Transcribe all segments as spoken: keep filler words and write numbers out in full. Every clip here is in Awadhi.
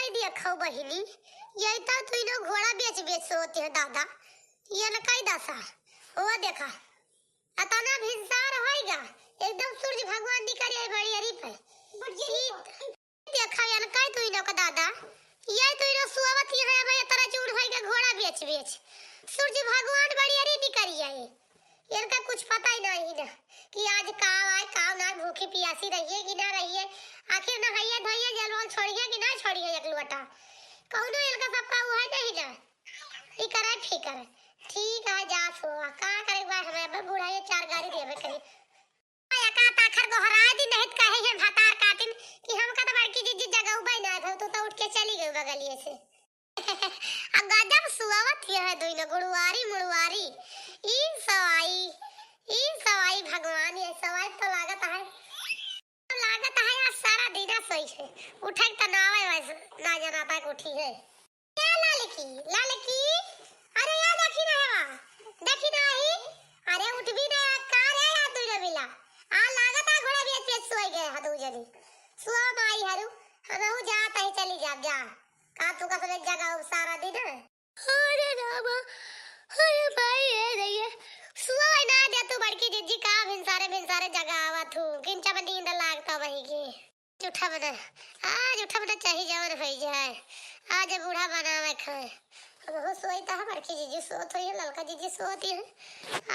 देखो बहिनी, यही तो तू इनो घोड़ा बेच बेच सोती है दादा, ये न कई दशा। ओ देखा, अतना भिनसार होइगा, एकदम सूरज भगवान निकल आए बड़ी अरी पे। ई देखा, ये न कई तू इनो का दादा, ये तू इनो सुआवत ही है, भाई, अतना चूड़ होइगा घोड़ा बेच बेच। सूरज भगवान बड़ी अरी निकल आए। इनका कुछ पता ही नहीं ना कि आज काव आए, काव ना, भूखी पियासी रहिए कि ना रहिए। आखिर नहाइए धोइए, जल वल छोड़िए कि ना छोड़िए एक लोटा। कौनो इनका सबका वो है नहीं ना। ई करे फिकर। ठीक है, जा सोआ। का करे बा, हमें अब बूढ़ा ये चार गारी देवे कही। या का ताखर गोहराए दी नहीं त कहे है भतार काटिन कि हमका तो बड़की जिज्जी जगउबे ना भव, तू तो उठ के चली गई बगलिए से। आ गजब सुआवत यह है दुइनो गुड़ुआरी मुड़ुआरी। ई सवाई, ई सवाई भगवान, ये सवाई तो लागत है, लागत है आज सारा दिना सोई है। उठे के तो ना आवे वैसे, ना जना पाए उठी है। ए लालकी, लालकी, अरे या देखी ना हवा, देखी ना आई, अरे उठ भी ना, का रे या दुइनो मिला। आ लागत है घोड़ा भी अच्छे सोई गए हा दू जनी। सुआ माई हरू, हमहू जात है, चली जाब जा। का तू का सबेरे जगाउब सारा दिन? अरे रामा, अरे भाई, ए रहिए। सुआ ना दे तू बड़की जिज्जी, का भिनसारे भिनसारे जगावत हूँ। किंचा में नींद लागता वही के। आज उठब ना, आज उठब ना, चाहे जवन होई जाए। आज बूढ़ा बनावे खाए। हमहू सोई ता बड़की जिज्जी सोत होई है, ललका जिज्जी सोत ही है।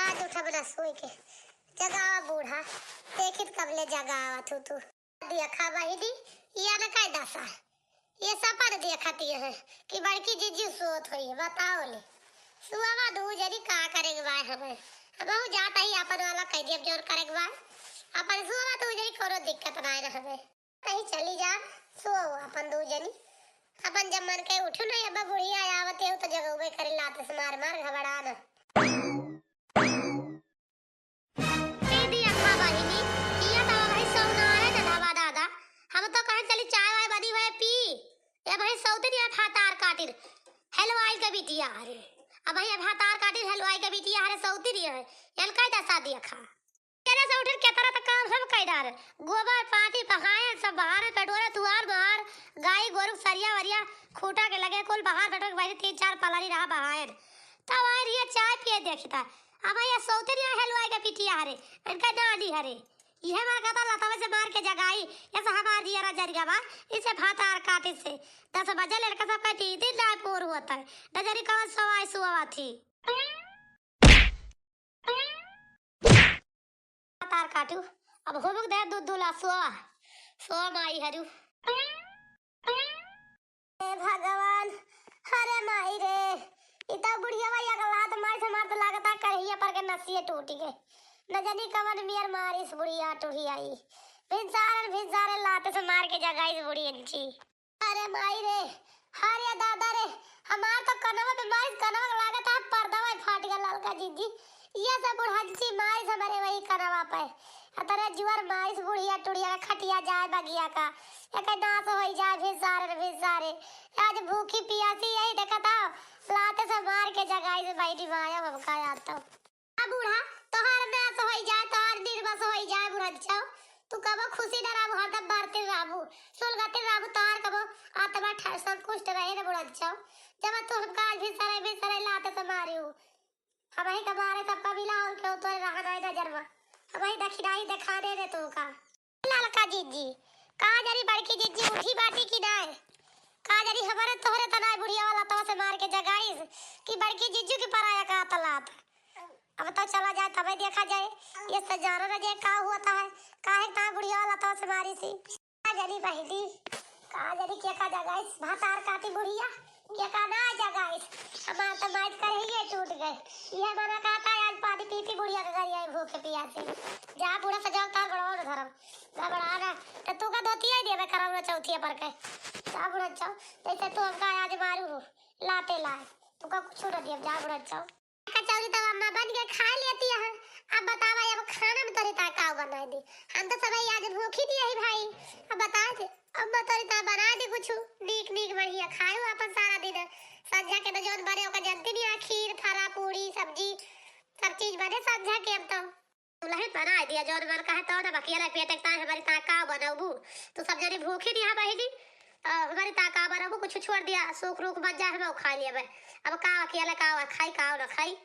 आज उठब ना सोई के। जगावा बूढ़ा, देखित कबले जगावा तू, तू। देखा बहिनी, या न कई दशा। ये सपन देखत ये है कि बड़की जिज्जी सोत होई है, बताओ ले। सुआवा दू जनी का करे के बाय हमें। हमहू जात ही अपन वाला कह देब जौन करे के बाय। अपन सुआवा दू जनी कोनो दिक्कत ना है हमें। कहीं चली जा, सुआओ अपन दू जनी। अपन जब मन के उठू नहीं, अब बुढ़िया आवत है तो जगउबे करे लात से मार मार घबरा ना। ए दी अखा बहिनी, इया तवा भाई सौना आए न धावा दादा। हम तो कहेन चली चाय वाय बनी हुए पी। ए भाई सौती नहीं है भातार काटिन। हलवाई के बिटिया हरे। अब भाई भातार काटिन हलवाई के बिटिया हरे सौती नहीं है। एन कई दशा दी अखा। तेरे से उठिन केतना तक काम हम कई डारे। गोबर पानी बहाए सब बहारे पेटोरे तुआर बहार। गाई गोरु सरिया वरिया खूटा के लगे कुल बहार पेटोरे के बैठी तीन चार पलानी रहा बहाए। तब आए रहिए चाय पिए देखता। अब ये सौते नहीं हलवाई के पिटिया हरे, इनका नानी हरे। यह मार कहता लतावे से मार के जगाई, ऐसा हमार जियरा जरिया बा, इसे भातार काटे से। दस बजे लड़का सब कहती, दिन ना पूर होता है, न जानी कौन सवाई सुआ थी। भातार काटू, अब होबक दे दूध दूला सुआ, सुआ माई हरू। हे भगवान, अरे माई रे, ई तो बुढ़िया भाई एक लात मार से मार तो लागता कढ़िया पर के नसिए टूट गए। न जानी कवन मियर मारिस बुढ़िया टुढ़िया ई। भिनसारन भिनसारे लात से मार के जगाइस बुढ़ियन जी। अरे माई रे, अरे दादा रे, हमार तो कनवा पे मारिस, कनवा के लागत है पर्दवा फाट गया ललका जिज्जी। ये सब बुढ़ंची मारिस हमारे वही कनवा पे। अतरे जुअर मारिस बुढ़िया टुढ़िया का खटिया जाए बगिया का। एकर नाश होई जाए भिनसारे रे भिनसारे। आज भूखी पियासी यही देखत आओ, लाते से मार के जगाई से बैठी माया हमका याद तो। आ बूढ़ा, तोहार नाश होई जाए, तोहार निर्वस होई जाए बुढ़ंचो। तू कबो खुशी न रहबू, हरदम मरते रहबू, सुलगते रहबू, तोहार कबो आत्मा ठा-, संतुष्ट रहे न बुढ़ंचो। जब तू हमका आज भिनसारे भिनसारे लाते से मारी हूँ। हमही का मारे सबका मिला और केहू तोरे रहा नाई नजर मा। हमही दखिनाई देखाने रे तोहका। ललका जिज्जी, का जानी बड़की जिज्जी उठी बाटी कि नाय? का जानी हमरे तोहरे त नाय बुढ़िया वाला तवा से मार के जगाइस कि बड़की जिज्जू की पराया का तलात। अब तो चला जाए तबे देखा जाए, ये से जानो न जाए का हुआ था है, काहे का बुढ़िया वाला तवा से मारी सी। का जानी बहिनी, का जानी के का जगाइस, भातार काटी बुढ़िया, के का ना जगाइस। हमार तो माइत कर ही ये टूट गए। ये मना कहता है, आज पानी पी पी बुढ़िया के करिया भूखे पियासे। जा बूढ़ा से जाओ, तार गोड़वा न धरम। घबरा ना, तो तू का धोतिया ही देवे करम ना चौथिया पर के। जा बूढ़ा जाओ, जैसे तू हमका आज मारू हो, लाते लाए। तू का कुछ न दिया, जा बूढ़ा जाओ। कचौरी तो अम्मा बन के खा लेती है। अब बतावा, अब खाना में तोरे ता का बनाए दी? हम तो सब आज भूखी थी यही भाई। अब बता दे, अम्मा तोरे ता बना दे कुछ नीक नीक बढ़िया खाए अपन सारा दिन। संझा के तो जौन बने ओका जनती नहीं है, खीर, फरा, पूरी, सब्जी, सब चीज बने संझा के। अब तो दुल्हन बना दिया, जौन मन कहे तो ना, बकिया ला पेट एक ताए हमारी ता का बनौबू? तू सब जने भूखी नहीं है बहिनी, अ, हमरी ताका बरबू कुछ छोड़ दिया, सूख रूख बन जाए, हम खाई लेबे। अब का अकेले का खाई, का न खाई,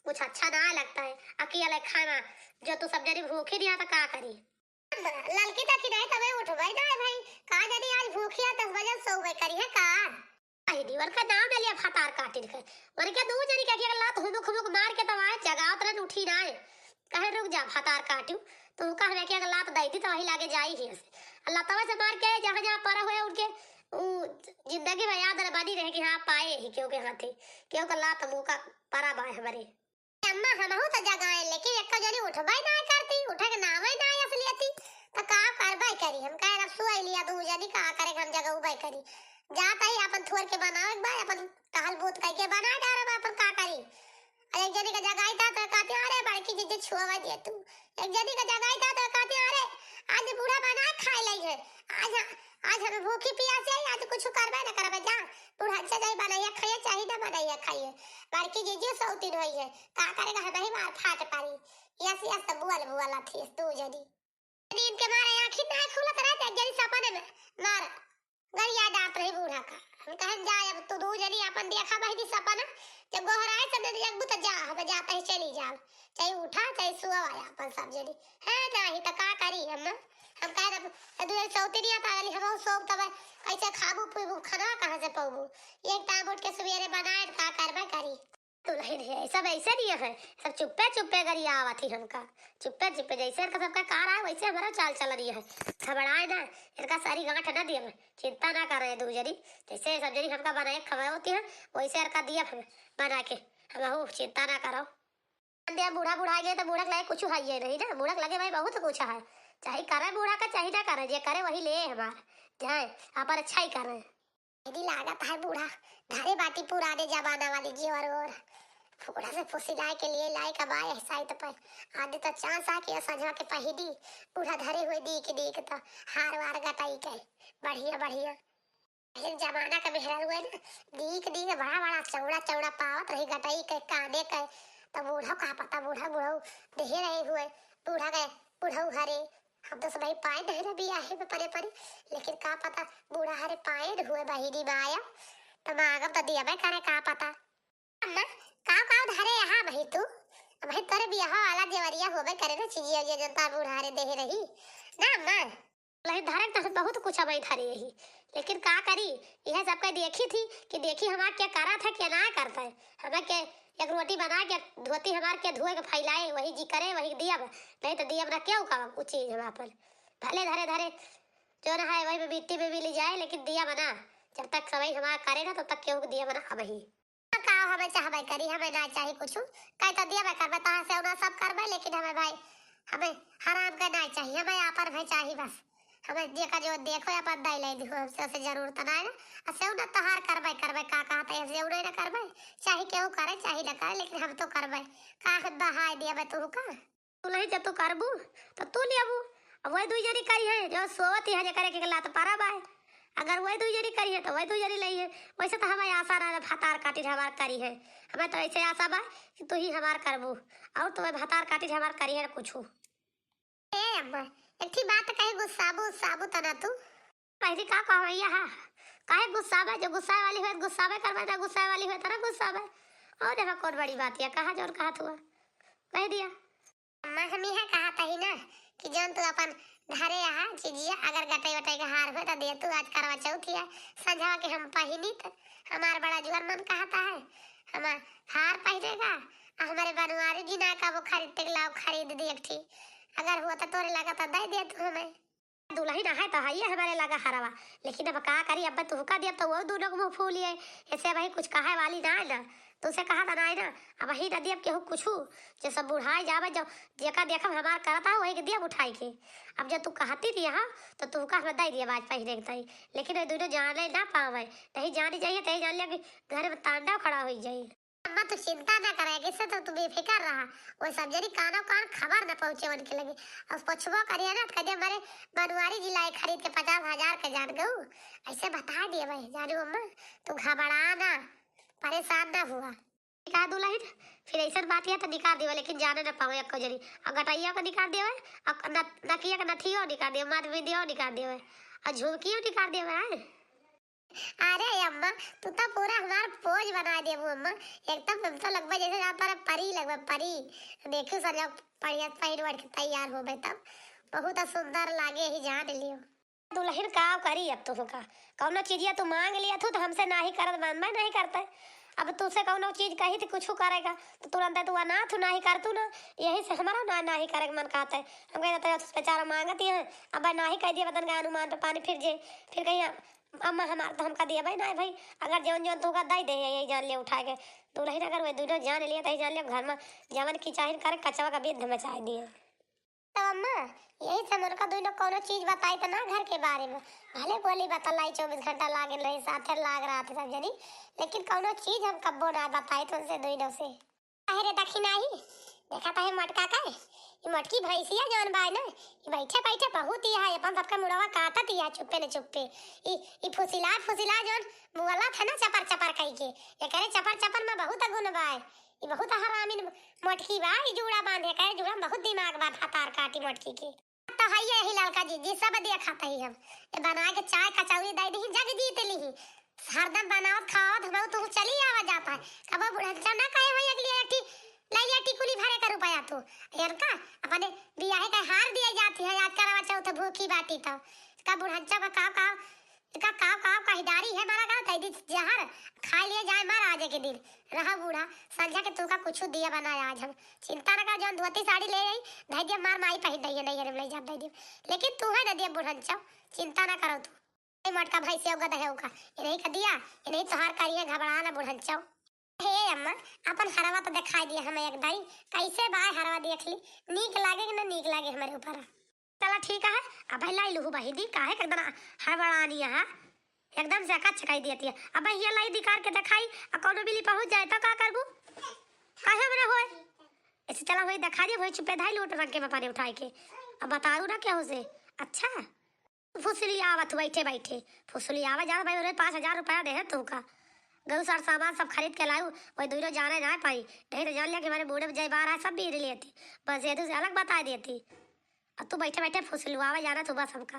कुछ अच्छा ना लगता है अकेले खाना। जो तू सब जनी भूखी नहीं है तो का करी? ललकी देखी नहीं तबे उठबे ना है भाई, का जानी आज भूखी है, दस बजे सोबे करी है का? आई दी, उनका नाम ले लिया भतार काटिन के। उनके दू जनी के एक लात हुमुक हुमुक मार के तब आए जगावत रहन, उठी ना है। कहे, "रुक जा भतार काटू।" तो उनका हम एक एक लात दे दी तो वही लागे जाई ही से। लतवा से मार के जहाँ जहाँ परा हुए उनके, उ जिंदगी में याद रह बनी रहे कि हाँ, पाए ही केहू के हाथे, केहू का लात मुँह का परा बाय हमरे। अम्मा, हमहू तो जगाए, लेकिन एक जनी उठबे ना करती, उठे के नामे ना आयस लेती, तो का करबे करी? हम कहे, "अब सुआई लिया दू जनी, का करे, हम जगउबे करी।" जात ही अपन थोर के बनावे के बा, अपन कहल बूत कह के बना डारब, अपन का करी? और एक जनी के जगाई था तो कहती, "अरे बड़की जीजी छुआवा दिए तू।" एक जनी के जगाई था तो कहती, "अरे आज बूढ़ा बना खाए लई है, आज, आज हम भूखी पियासी है, आज कुछ करबे ना करबे, जा बूढ़ा से जाई बनैया खाइए, चाहे ना बनैया खाइए।" बड़की जीजी सौतीन होई है, का करेगा, हम ही मार फाट पारी। यस, यस, तो बुअल, बुअल अथी, तू जनी। नींद के मारे आँखी ना खुलत रहे, तो एक जनी सपने में मार गरिया डांट रही बूढ़ा का। हम कहन, "जा, अब तू दू जनी अपन देखा बहिनी सपना, जब गोहराए से नहीं जगबू तो जा, हम जाते ही चली जाओ, चाहे उठा, चाहे सुआ अपन सब जनी।" है नाही तो का करी हम? हम कहे, "अब दू जनी सौतीनिया पागली, हम सोब तब कैसे खाबू पीबू, खाना कहाँ से पौबू? एक टाइम उठ के सवेरे बनाए, का करबे करी?" दुलहिन है, सब ऐसे नहीं है, सब चुप्पे चुप्पे गरियावत ही हमका, चुप्पे चुप्पे, जैसे इनका सबका कार आए वैसे हमारा चाल चल रही है। घबराए ना, इनका सारी गांठ ना दिए, चिंता ना करे दू जनी, जैसे सब जनी हमका बनाए खवाए होती है वैसे इनका दिए हम बना के, हम चिंता ना करो। दे बूढ़ा बूढ़ा गए तो बूढ़ा के लगे कुछ है ये नहीं ना, बूढ़ा के लगे भाई बहुत कुछ है, चाहे करे बूढ़ा का चाहे ना करे, जे करे वही ले हमार, जाए आप अच्छा ही करे। यदि लागत है बूढ़ा धरे बाटी पुराने जमाना वाली जेवर ओर। फुकड़ा से फुसिलाए के लिए लाए का बाय साइत पर। आदि तो चांस आ के संझवा के पहिनी बूढ़ा धरे हुए दीक दीक तो हार वार गटाई के बढ़िया बढ़िया। पहले जमाना का मेहरारू है ना, दीक दीक बड़ा बड़ा चौड़ा चौड़ा पावत रही गटाई के काने के। तो बूढ़ा का पता बूढ़ा बूढ़ा देहे रहे हुए बूढ़ा के बूढ़ा हरे हम तो सबही पाए नहीं रहे बियाहे में परे परे, लेकिन का पता बूढ़ा हरे पाए न हुए बहिनी माया, तो मांगब तो दियबे करे का पता। अम्मा, का का धरे यहाँ बही तू? भाई तोरे बियाह वाला जेवरिया होबे करे ना चिजिया जे जनता बूढ़ा हरे देहे रही। ना अम्मा, लही धरे तो बहुत कुछ अबही धरे यही, लेकिन का करी, यह सबके देखी थी कि देखी हमार के करत है, के ना करत है। हमें के एक रोटी बना के धोती हमार के धोए के फैलाए, वही जी करे, वही दियब, नहीं तो दियब ना केहू का उ चीज हम आपन। भले धरे धरे जो ना है वही में मिट्टी में मिली जाए, लेकिन दिया बना, जब तक सबही हमार करे ना, तब तक केहू के दिया बना अबही। का हमें चाहबे करी, हमें ना चाही कुछ, कह तो दियबे करबे, तहाँ से उन्हें सब करबे, लेकिन हमें भाई, हमें हराम के ना चाही, हमें आपन भाई चाही बस। हमें जेका जो देखो अपन दाई लाई दिहो, हमसे उसे जरूरत ना है ना। आ से उन्हें तहार करबे करबे, का कहते हैं, से उन्हें ना करबे, चाहे केहू करे चाहे ना करे, लेकिन हम तो करबे। का हम बहाय दियबे तू का? तू नहीं जब तू करबू तो तू लेबू। अब वही दुई जनी करी है जो सोवत ही है, जेकरे के लात पारा बाय। अगर वही दुई जनी करी है तो वही दुई जनी लई है। वैसे तो हमें आशा ना भतार काटी हमार करी है, हमें तो ऐसे आशा बा कि तू ही हमार करबू, और तो वही भतार काटी हमार करी है ना कुछ। ए अम्मा, एक ठी बात कही, गुस्साबू, उस्साबू तना तू। पहली का कहवैया हा, काहे गुस्साबे? जो गुस्साए वाली होए, गुस्साबे करबे, ना गुस्साए वाली होए, तो ना गुस्साबे। और यहाँ कौन बड़ी बात है, कहा जौन कहा हुआ, कह दिया। अम्मा, हम यह कहा था ही ना कि जौन तू अपन घरे यहाँ चीजिया, अगर गटई वटई के हार होए, तो दे तू, आज करवा चौथ है, संझवा के हम पहिनी, तो हमार बड़ा जुआर मन कहता है, हमार हार पहिरेगा, आ हमारे बनवारी जी ना का वो खरीद के लाओ, खरीद दी एक ठी, अगर हुआ तो तोरे लगा तो दे दे तू हमें। दुलहिन आहे तो हइये हमरे लगा हरवा, लेकिन अब का करी, अब तुहका दियब तो वो दोनों के मुँह फूलिए। ऐसे भाई कुछ कहे वाली ना है ना, तुसे कहा था ना है ना, अब ही ना दियब केहू कुछू, जे सब बुढ़ाई जावे, जब जेका देखब हमार करत है वही के दियब उठाई के। अब जब तू कहती थी यहाँ तो तुहका हम दे दियब आज पहिरे के ताई, लेकिन ये दोनों जाने ना पावे, नहीं जानी चाहिए, तही जान लिया कि घर में तांडव खड़ा हो जाई। अम्मा, तू चिंता ना करे, किससे तो तू बेफिकर रहा। वो सब जनी कानो कान खबर न पहुँचे उनके लगे। और पूछबो करिए ना, तो कहिए, "हमारे बनवारी जी लाई खरीद के पचास हजार के जान गऊ।" ऐसे बता दिए भाई, जानू अम्मा, तू घबरा ना, परेशान ना हुआ। कहा दुलहिन, फिर ऐसन बात है तो निकाल देवे, लेकिन जाने न पावे एको जनी। और गटैया को निकाल देवे, और न-, नकिया के नथियो निकाल देवे, माथ बिंदियो निकाल देवे, और झुमकियो निकाल देवे, हैं? अरे अम्मा, तू तो पूरा हमार पोज बना देबू अम्मा। एकदम हम तो लगबे जैसे यहाँ पर परी लगबे, परी। देखू सर, जब बढ़िया पहिर ओढ़ के तैयार होबे तब बहुत सुंदर लागे ही, जान लियो। दुलहिन का करी अब तू का, कौनो चीजिया तू मांग लिया थू तो हमसे नाही करत, मन में नाही करते। अब तूसे कौनो चीज कही तो कुछ करेगा तो तुरंत तू अनाथ नाही कर तू ना, यही से हमारा ना नाही करे के मन कहते। हम कहते तो बेचारा मांगती है, अब नाही कह दिया बतन का अनुमान पे पानी फिर जे, फिर कहीं अम्मा हमार तो हमका दिया भाई ना भाई, अगर जौन जौन तोहका दई दे यही जान ले उठा के। दुलहिन अगर वे दुनो जान लिया तो यही जान लिया घर में जवन की चाहिन करे कचवा का बिद्ध मचाई दिए। तो अम्मा, यही से हम उनका दुनो कौनो चीज बताई तो ना घर के बारे में। भले बोली बतलाई चौबीस घंटा लागे रही, साथे लाग रहा थे सब जनी, लेकिन कौनो चीज हम कब्बो ना बताई तो उनसे दुनो से। अरे दखिनाही, देखा था मोटका का, ई मोटकी भैंसिया जौन बा ना, ई बैठे बैठे बहुत ही है, अपन सबके मुड़वा काटत ही है चुप्पे न चुप्पे। ई, ई फुसिला, फुसिला जौन मुअला था ना चपर चपर कही के, एकरे चपर चपर में बहुत गुण बा। ई बहुत हरामिन मोटकी बा, ई जूड़ा बांधे का, जूड़ा में बहुत दिमाग बा, भातार काटी मोटकी के। तो है यही ललका जी, जी सब देखत ही हम। ए बना के चाय कचौरी दे दी, जग जीत ली। हरदम बनावत खावत हम तो चली आवा जाता है। कबो बुढ़ंचा ना कहे भाई अगली अठी, ले लिया टिकुली भरे का रुपया तू। इनका अपने बियाहे का हार दिए जाती है, आज करवा चौथ भूखी बाटी तो। का बुढ़ंचा का काव काव, का काव काव कहिदारी है, मारा का दे दी जहर, खा लिए जाए मार आज के दिन। रहा बूढ़ा, संझा के तू का कुछ दिया बनाया आज हम। चिंता ना कर, जौन धोती साड़ी ले आई, धई दिया मार माई पहिन दई है, नैहर में ले जा दे दी। लेकिन तू है ना दिया बुढ़ंचा, चिंता ना करो तू। ए मोटका भैंसिया गदहे का, इन्हीं का दिया, इन्हीं तोहार करिए घबरा ना बुढ़ंचो। हे अम्मा, अपन हरवा तो दिखाई दिया हमें एक दाई, कैसे बाय हरवा देख ली, नीक लागे कि ना नीक लागे हमारे ऊपर। चला ठीक है, अब भाई लाई लूहू बहिनी, काहे के एकदम हड़बड़ानी है, एकदम से अकच्छ कई देती है। अब भाई ये लाई दिकार के दिखाई, अब कौनो बिली पहुँच जाए तो का करबू? काहे मने होए? ऐसे चला वही दिखा दिया, वही चुप्पे धाई लोट रंग के बापा ने उठाए के। अब बतारू ना क्या हो से। अच्छा। फुसली आवत बैठे बैठे, फुसली आवा जाना भाई, उन्हें पाँच हजार रुपया दे है तू का। गऊ सार सामान सब खरीद के लाऊ, वही दुइनो जाने ना पाई, नहीं तो जान लिया कि हमारे बूढ़े जय बार है, सब बीर लेती, बस ये तुझे अलग बता देती। अब तू बैठे बैठे फुसलू आवा जाना तू बस हमका।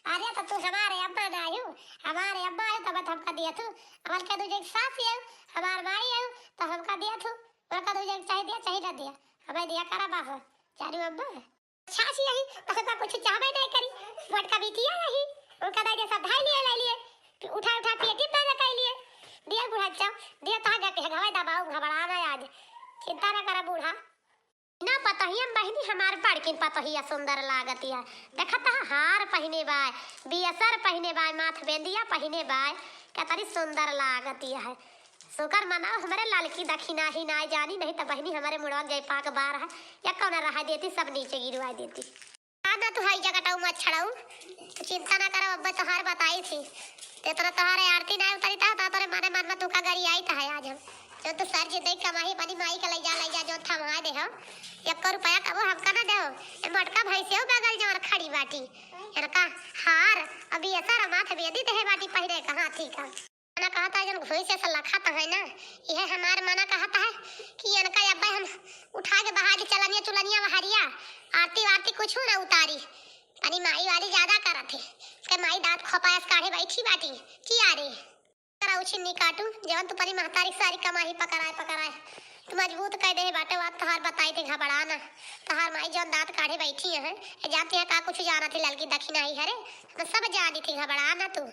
अरे तो तू हमारे अम्मा ना आयु, हमारे अम्मा आयु तब हमका दिया तू, हमारे का दूजे की सास आयु, हमार माई आयु तो हमका दिया तू, हमारे का दूजे की चाहे दिया चाहे ना दिया, हमें दिया करा बाबा, जानू अम्मा। सास यही, तो का कुछ चाहबे नहीं करी। मोटका बिटिया यही, उनका दे दे सब धाई लिए, ले लिए। फिर उठा, उठा पेटी में लटकाई लिए। दिया बुढ़ा चाव, दिया तो जाके हवाई दबाओ, घबरा ना आज। चिंता ना करा बूढ़ा। ना पतहिया बहिनी हमार बड़किन पतहिया सुंदर लागतिया। देखत ह हार पहिने बाय, बियसर पहिने बाय, माथ बेंदिया पहिने बाय, कतरी सुंदर लागतिया है। शुकर मनाओ हमरे ललकी दखिनाही नाय जानी, नहीं त बहिनी हमरे मुड़वा के जय पाक बार है, या कौन रहा देती, सब नीचे गिरवा देती। आ ना तू हई जगटाऊ मच्छड़ाऊ, तू चिंता ना करो, अब्बे तोहार बताई थी। ते तोरा तोहार आरती ना उतरी था, ता तोरे मने मन में तू का गरी आई था आज हम। जो तू सर जी देख कमाही बनी माई के लई जा, लई जा, जो थमा दे हो। एको रुपया कबो हमका ना दे हो। ए मोटका भैंसे हो बगल जवन खड़ी बाटी। इनका हार, अभी ऐसा माथ बेंदी देहे बाटी पहिरे का हाथी का। मना कहता है, जन घोई से ऐसा लखत है ना, यह हमार मना कहता है कि इनका अब्बे हम उठा के बहा के चलनिया चुलनिया बहरिया, आरती वारती कुछ ना उतारी। तनी माई वाली ज्यादा करत है, के माई दांत खोपायस काढ़े बैठी बाटी। की आ रे, करा उछिन्नी काटू, जवन तू परी महतारी के सारी कमाही पकड़ाए पकड़ाए। तू मजबूत कह दे बाटे, बात तोहार बताई थी, घबरा ना। तोहार माई जौन दांत काढ़े बैठी है, ए जाती है का कुछ जानत ही ललकी दखिनाही हरे, हम सब जानी थी, घबरा ना तू।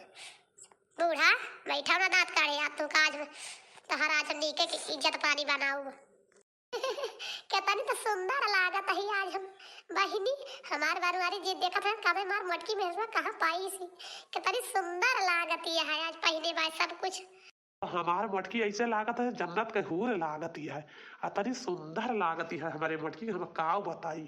बूढ़ा, बैठा ना दांत काढ़े, आज तू काज में, तोहर आज हम नीके के इज्जत पानी बनाऊ। केतनी तो सुंदर लागत ही आज हम, बहिनी, हमार बनवारी जी देखत है, कबे मार मोटकी भैंसवा कहाँ पाई सी, केतनी सुंदर लागत ही है आज पहिने बाय सब कुछ। हमार मोटकी ऐसे लागत है, जन्नत के हूर लागत ही है, अतनी सुंदर लागत ही है हमारे मोटकी, हम काव बताई।